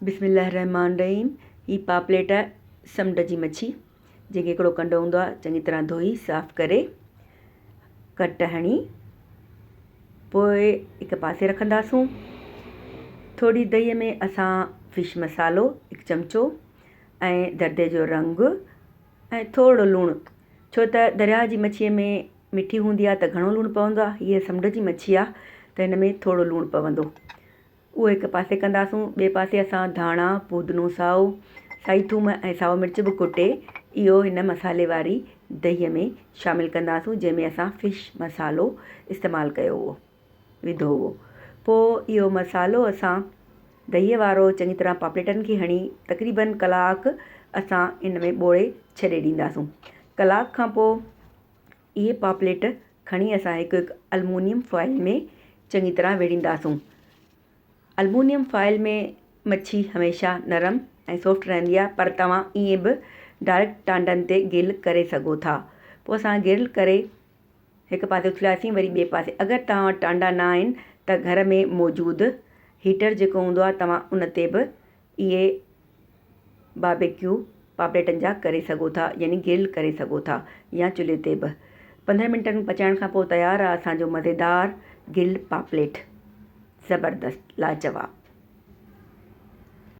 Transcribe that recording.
بسم الله الرحمٰن الرحيم هي پاپليٽ سمنڊ جي مڇي جنهن کي هڪڙو ڪنڊو هوندو آهي چڱي طرح ڌوئي صاف ڪري ڪٽ هڻي پوء هڪ پاسي رکنداسون ٿوري دهي ۾ اسان فش مصالحو هڪ چمچو ۽ زردي جو رنگ ۽ ٿورو لوڻ ڇو ته درياهه جي مڇيء ۾ مٺي هوندي آهي ته گهڻو لوڻ پوندو آهي هيء سمنڊ جي مڇي آهي ته هن ۾ ٿورو لوڻ پوندو اهو هڪ پاسي ڪنداسون، ٻئي پاسي اسان ڌاڻا، پودنو سائو، سائي ٿوم ۽ سائو مرچ به ڪٽي اهو هن مصالحي واري دهيء ۾ شامل ڪنداسون جنهن ۾ اسان فش مصالحو استعمال ڪيو هئو وڌو هئو. پوء اهو مصالحو اسان دهيء وارو چڱي طرح پاپليٽن کي هڻي تقريبن ڪلاڪ اسان ان ۾ ٻوڙي ڇڏي ڏينداسون. ڪلاڪ کان پوء اهي پاپليٽ کڻي اسان هڪ هڪ المونيم فوائل ۾ چڱي طرح ويڙهينداسون. المونيم فوائل ۾ مڇي هميشه نرم ۽ سافٽ رهندي آهي پر توهان ائين به ڊائريڪٽ ٽانڊن تي گرل ڪري سگهو ٿا. پوء اسان گرل ڪري هڪ پاسي اٿلياسين وري ٻئي پاسي اگر توهان وٽ ٽانڊا نه آهن ته گهر ۾ موجود هيٽر جيڪو هوندو آهي توهان ان تي به اهي باربيڪيو پاپليٽن جا ڪري سگهو ٿا يعني گرل ڪري سگهو ٿا يا چلهي تي به 15 منٽن پچائڻ کان پوء تيار آهي اسان جو مزيدار گرل پاپليٽ زبردست لاجواب.